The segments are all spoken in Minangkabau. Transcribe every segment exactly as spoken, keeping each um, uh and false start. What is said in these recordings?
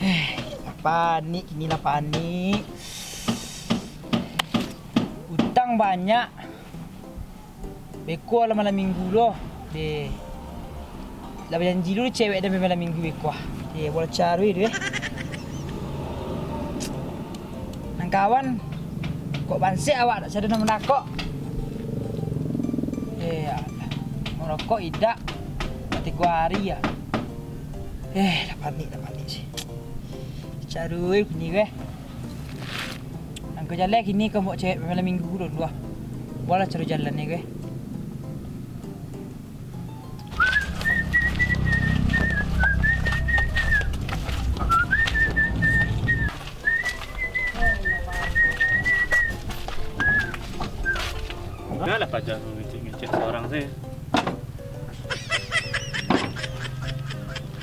Eh, lah panik kini, lah panik. Utang banyak. Beko lah malam minggu lo. Deh. Lah bajanji dulu cewek den malam minggu beko ah. Deh, bola carui tu eh. Nan kawan, kok bansek awak, dak sadar nak mandakok. Eh, alah. Marokok idak. Tigo hari ya. Eh, lah panik, lah panik sih. Carui kini weh. Angko jaleh kini ka mambao cewek malam minggu dulu ah. Buatlah caro jalannyo weh. Alah paja ngecek-ngecek surang se.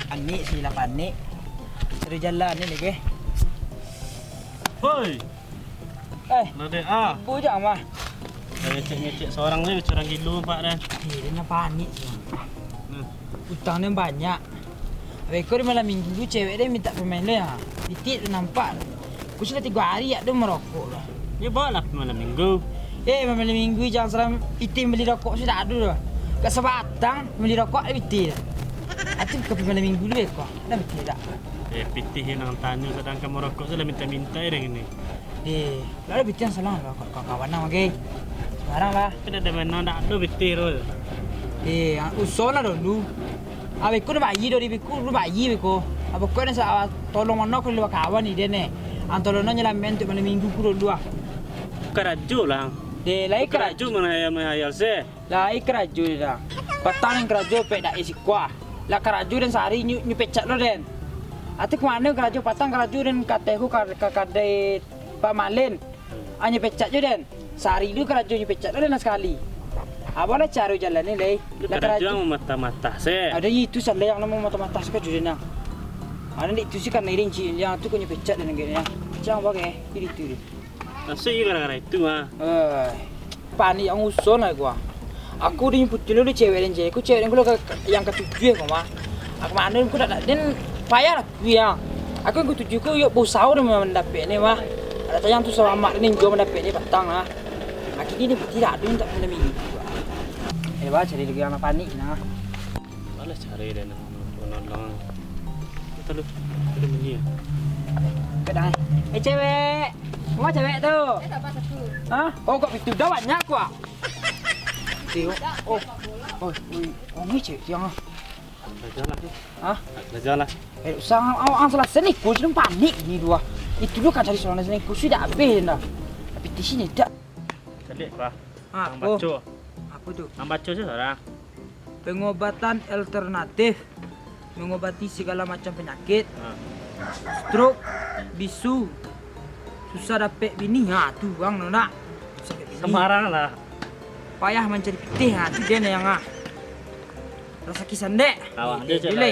Panik sih lah panik. Cari jalan ni lagi. Hoi. Eh, Nadek ah. Ibu je mah. Ngecek-ngecek surang se, curang gilo pak den. Eh, dia panik sih. Hmm. Utang ni banyak. Beko di malam minggu tu cewek dia minta pemain dia. Pitih tu nampak. Ku sudah tigo hari dak ado marokok lah. Yo bawa lah malam minggu. Eh, malam minggu jangan salah pitih bali rokok sudah dak ado doh. Gak sabatang bali rokok dak pitih dah. Atu ka malam minggu dulu beko. Dah pitih dak? Eh, pitih nan tanyo sadangkan marokok sudah minta-minta ya dengan ni. Eh, lah ado pitih salah lah kawan-kawan nang oke. Sembarang lah. Kada ado mano dak ado pitih tu. Eh, usah lah dulu. Abih ko dah bayi dah di biku, dah bayi beko. Abah ko nak sa tolong mano ko lewat kawan ni dia ni. Antolonyo nyelamen untuk malam minggu ku dulu ah. Karajo lah. Deh, lai karajo. Karajo manayal-manayal se. Lai karajo dia dah. Patang nan karajo pek dak isi kuah. Lah karajo dan sehari nyu, nyu pecat lo den. Ati kemano karajo patang karajo dan katehu ka, ka kadai Pak Malin. Anyo pecat jo den. Sehari tu karajo nyo pecat lo den sakali. Apo lah caro jalan ni lai? Lah karajo mata-mata se. Ada itu salah yang namo mata-mata se karajo den nah. Ada dik tu si kan iring ci yang tu ko nyo pecat den gini ya. Cang apo ke? Jadi tu deh. Masuk iyo gara-gara itu ah. Eh, panik yang uson lah gua. Aku udah nyebut dulu di cewek dan cewek, aku cewek dan gua yang ketujuh ya gua mah. Aku mana aku dak den payah lah aku ya. Aku yang ketujuh ku yuk berusaha udah mendapek ni mah. Ada sayang tu sama mak ni gua mendapek ni patang lah. Akhirnya ni tidak ada minta pernah minggu. Eh bah cari lagi anak panik nah. Malas cari dia nak menolong. Kita lu, ada bunyi ya. Kedai. Eh cewek. Rumah cewek tu. Eh, tak apa, satu. Hah? Oh, kok itu dah banyak kuah. Tengok. Oh. Oh, ui. Oh, ni cewek yang ah. Belajar lah. Hah? Belajar lah. Eh, usah ang, ang, ang selesai ni, ku sudah panik ni dua. Itu dua kan cari seorang selesai ni, ku sudah habis dah. Tapi di sini tak. Calik, Pak. Ah, ang baco. Apa tu? Ang baco sajo lah. Pengobatan alternatif mengobati segala macam penyakit. Ha. Stroke, bisu, susah dapek bini. Ha, tu urang tu nak. Susah dapek bini. Sembarang lah. Payah mancari pitih. Ha, tu dia yang ah. Rasaki sandek. Awak dia je lah.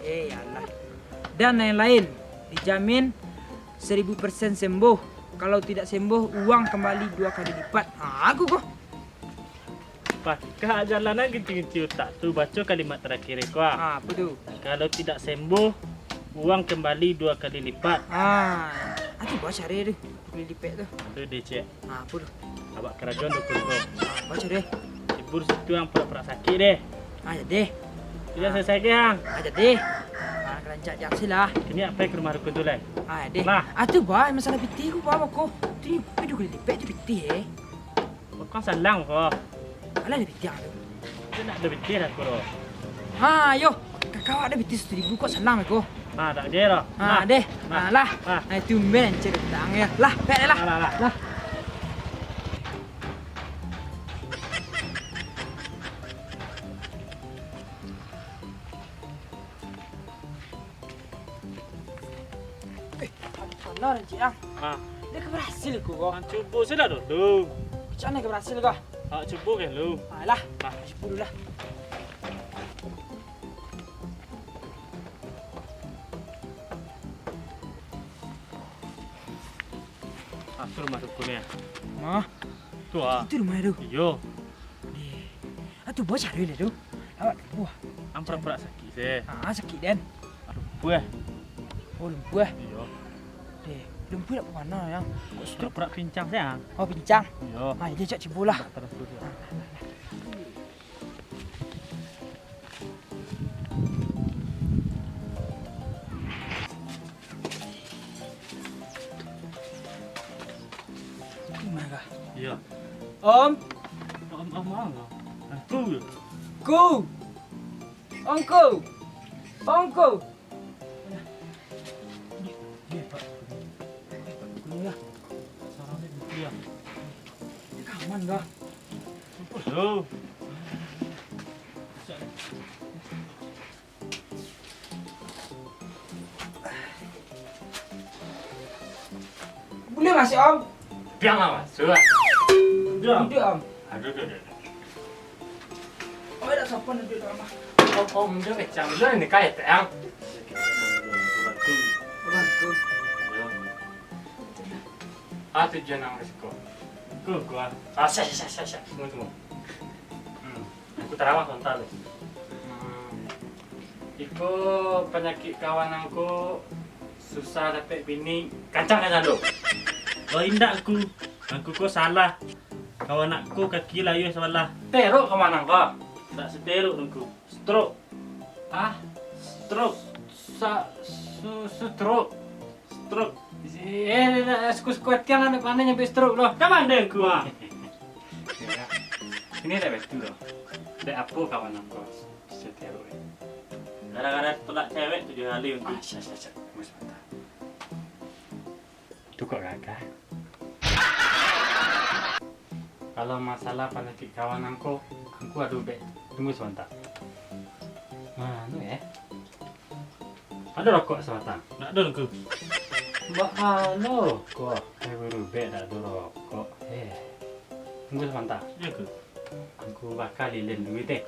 Eh, ya Allah. Dan lain-lain. Dijamin seribu persen sembuh. Kalau tidak sembuh, uang kembali dua kali lipat. Ha, aku ko. Pakah jalanan ginci-ginci utak tu, baco kalimat terakhir ko ah. Ha, apa tu? Kalau tidak sembuh, uang kembali dua kali lipat. Ha, atu baco caro tu, dua kali lipat tu. Aduh deh, cek. Ha, apa tu? Abak karajuan dukun ko. Ha, baco deh. Hibur situ yang pura-pura sakit deh. Ha, jadi. Tidak selesai ke, Ang? Ha, jadi. Ha, kerancak jak sih lah. Kini apa ke rumah dukun tu, Leng? Ha, deh. Lah. Atu bah, masalah pitih ku bah, ko. Tu, dua kali lipat tu pitih, eh. Kau salang ko. Alah, ada pitih tu. Itu nak ada pitih aku tu. Ha, yo. Kakak ada pitih satu ribu kok salang ko. Nah, tak kira. Ha, deh. Nah. Ha, lah. Nah. Ha, itu men cerita ya. Lah, pek lah. Lah, lah, lah. Eh, aduh, salah, Cik, ah. Ha. Dia ka barasil ko, ko. Ha, cubo se lah dulu. Cak mana ka barasil ko? Ha, cubo ke lu? Ha, lah. Ha. Cubo dulu lah. Ha, tu rumah dukun ya. Ha? Tu ah. Itu rumah tu. Iyo. Eh, ah, tu baco caro lah tu. Awak tu. Ampura-pura sakit se. Ah, sakit den. Aduh, Weh. Oh, lumpuah. Iyo. Deh, lumpuah nak ka mano, Yang? Kok stroke? Pura pincang, Yang. Oh, pincang? Iyo. Ah, iyo, cak cibo lah. Terus, terus, yo. Iyo. Om. Om, om, om. Aku. Ku. Ongku. Ongku. Aman dah. Buliah masuak, Om? Biang lah masuak. Duduak, Om. Duduak, Om. Aduh, aduh, aduh. Om, dak sopan duduak di rumah. Om, Om, jan kecang dulu ni, kai, Tang. Bagus. Ah, tujuan ang ka siko. Ku, ku, ah. Ah, siap, siap, siap, siap. Tunggu, tunggu. Hmm. Aku tarawak sabanta tu. Hmm. Iko panyakik kawan angku susah dapek bini, kancang-kancang tu. Oh, indak ku. Angku ko salah. Kawan angku kaki layuah sabalah. Terok kawan angku? Indak seterok angku. Stroke. Ah? Stroke. Sa-, su-, stroke. Stroke. Eh, eh, eh, suku-suku atiang anak panai nyampe stroke doh. Ka mano angku, ah? Ini tak betul doh. Dek apo kawan angku? Seteruk, eh. Gara-gara tulak cewek tujuah kali, Ungku. Ah, siap, siap, siap. Tunggu sabanta. Tu kok gagah. Kalau masalah panyakik kawan angku, angku ado ubek. Tunggu sabanta. Nah, anu, eh. Ado rokok sabatang? Ndak ado, Ungku. Bak anu, kok, eh, barubek ndak ado rokok. Eh. Tunggu sabanta. Yo, Ungku. Angku baka lilin duit, eh.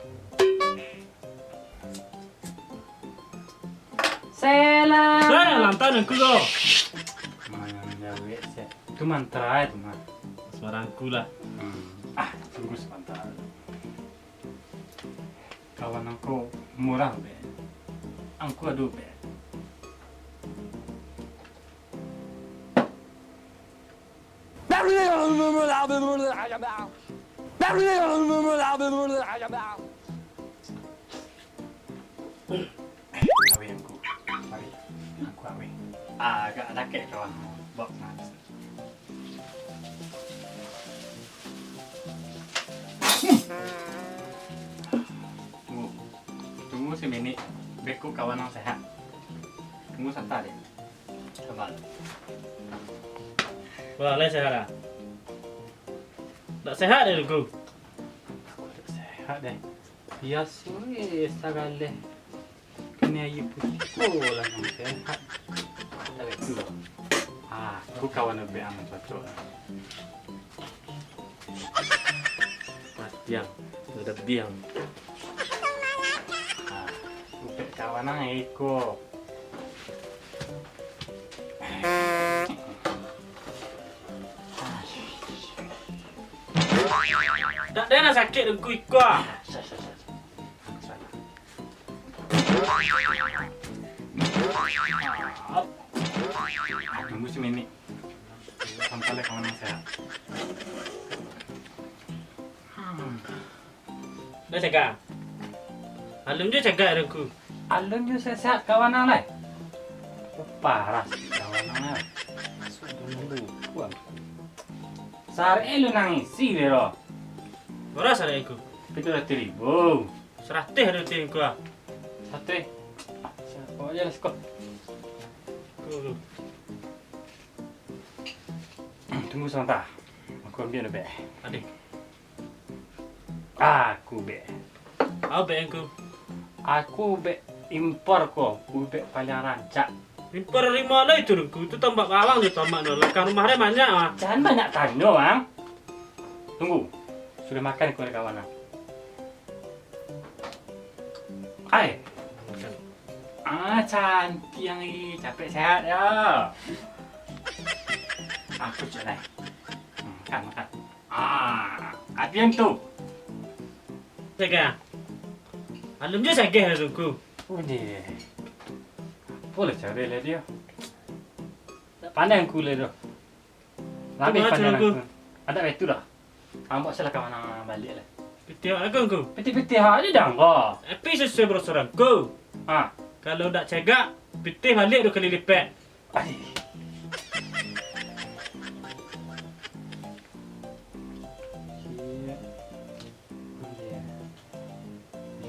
Selam. Selam, tahan, Ungku, ko. Manjawek, se-, itu mantra itu mah. Suara Ungku lah. Hmm. Ah, tunggu sabanta. Kawan angku murah, be. Angku ado, be. Aweh angku. Aweh. Angku aweh. Ah, agak dakek kawan. Bok, nah. Tunggu. Tunggu saminik. Beko kawan nan sehat. Tunggu sabanta, deh. Sabar. Wah, lai sehat, ah? Ndak sehat, deh, Ungku. Aku ndak sehat, deh. Biaso, eh, sagaleh. Kini aia putiah ko lah nan sehat. Tapi tu. Ah, aku kawan ubek ang cocok. Matiang, udah biang. Ah, ubek kawan ang iko. Tak ada nak sakit dengku iko ah. Tunggu saminik. Sampai lah kawan ang sehat. Hmm. Dah cagak. Alun jo cagak dengku. Alun jo sehat-sehat kawan ang lai. Oh, parah kawan ang lai. Masuk dalam buku aku. Sarek lu nangisi deh, Ro. Bara sarek aku? Pitu ratuih ribu. Saratuih ado ti angku ah. Saratuih. Siapa aja lah siko. Aku. Tunggu sabanta. Aku ambiak dulu, Bek. Ade. Aku, Bek. Au, Bek, angku? Aku, Bek, impor ko, ubek paliang rancak. Impor dari ma itu, Dengku? Itu tambak bawang jo tambak no. Lakang rumah dia banyak ah. Jan banyak tanyo, Ang. Tunggu. Sudah makan ko dek kawan, Ang? Ai. Ah, cantik ang, ih. Capek sehat yo. Aku cek lai. Hmm, makan, makan. Ah, adian tu. Saga. Alun jo saga lah, Dengku. Udeh. Boleh cari lah dia. Pandai aku lah tu. Labih Kumaha pandai caro aku. Aku. Adak itu dah. Ambok salah kawan balik lah. Pitih agak aku. Pitih-pitih aja dah kau. Tapi sesuai perosoran ku. Ha. Kalau dak cegak, pitih balik dua kali lipat. Ai. Iya. Iya.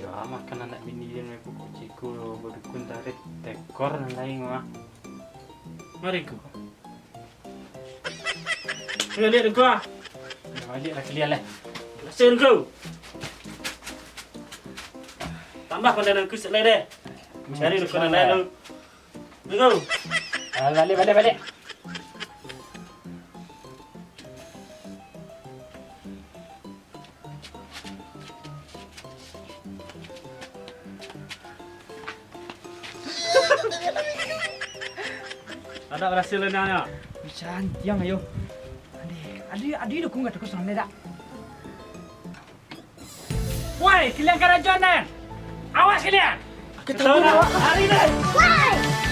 Yo, makan anak bini dia, pucikku badukun tarik tekor nan lain mah. Mari ku. Kalian ku ah. Balik lah kalian lah. Kasih ku. Tambah pandangan ku sekali deh. Cari dukun nan lain lu. Go. Ah, balik, balik, balik. Adak barasil nyo. Bisa antiang ayo. Adih, adih, adih dukung kata ku sonde dak? Woi, kalian karajo nan! Awas kalian! Kita bunuh. Hari ni! Woi!